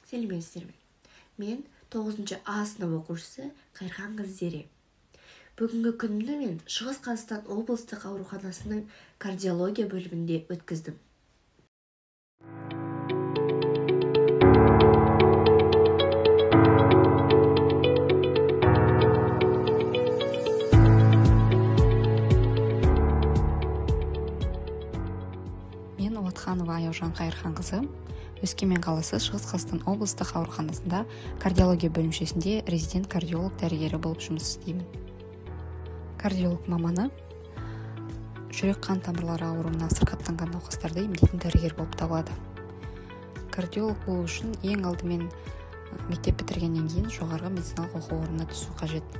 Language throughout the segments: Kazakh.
Сәлеметсіздер ме? Мен 9 А сынып оқушысы Қайырханқызы Зере. Бүгінгі күнімді мен Шығыс Қазақстан облыстық ауруханасының кардиология бөлімінде өткіздім. Мен Уатханова Аяужан Қайырханқызы, Өскемен қаласы Шығыс Қазақстан облыстық ауруханасында кардиология бөлімшесінде резидент кардиолог дәрігері болып жұмыс істеймін. Кардиолог маманы жүрек қан тамырлары ауруына сырқаттанған науқастарды емдейтін дәрігер болып табылады. Кардиолог болу үшін ең алдымен мектеп бітіргеннен кейін жоғарғы медициналық оқу орнына түсу қажет.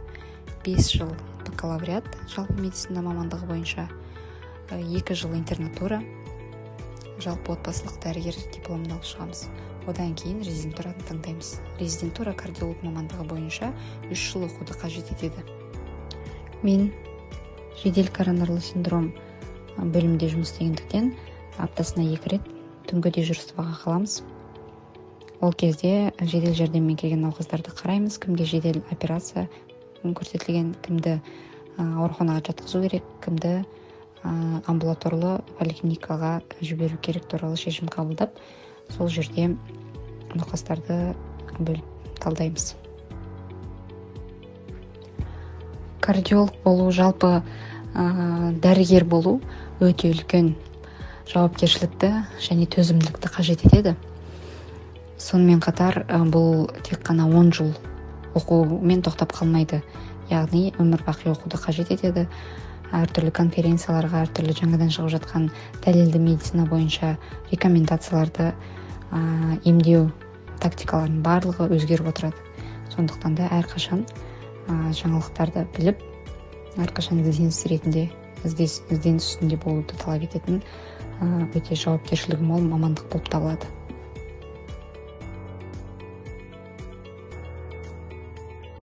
5 жыл бакалавриат жалпы медицина мамандығы бойынша, 2 жыл интернатура, жалпы отбасылық дәрігер дипломын алып шығамыз. Одан кейін резидентураны таңдаймыз. Резидентура кардиолог мамандығы бойынша 3 жыл оқуды қажет етеді. Мен жедел коронарлы синдром бөлімінде жұмыс істегендіктен аптасына 2 рет түнгі дежурствоға қаламыз. Ол кезде жедел жәрдеммен келген науқастарды қараймыз, кімге жедел операция көрсетілген, кімді ауруханаға жатқызу керек, кімді амбулаторлы поликлиникаға жіберу керек туралы шешім қабылдап, сол жерде науқастарды бөліп талдаймыз. Кардиолог болу, жалпы дәрігер болу өте үлкен жауапкершілікті және төзімділікті қажет етеді. Сонымен қатар бұл тек қана 10 жыл оқумен тоқтап қалмайды, яғни өмір бақи оқуды қажет етеді. Әртүрлі конференцияларға, әртүрлі жаңадан шығып жатқан дәлелді медицина бойынша рекомендацияларды, емдеу тактикаларының барлығы өзгеріп отырады. Сондықтан да әрқашан жаңалықтарды біліп, әрқашан ізденіс ретінде, ізденіс үстінде болуды талап ететін өте жауапкершілігі мол мамандық болып табылады.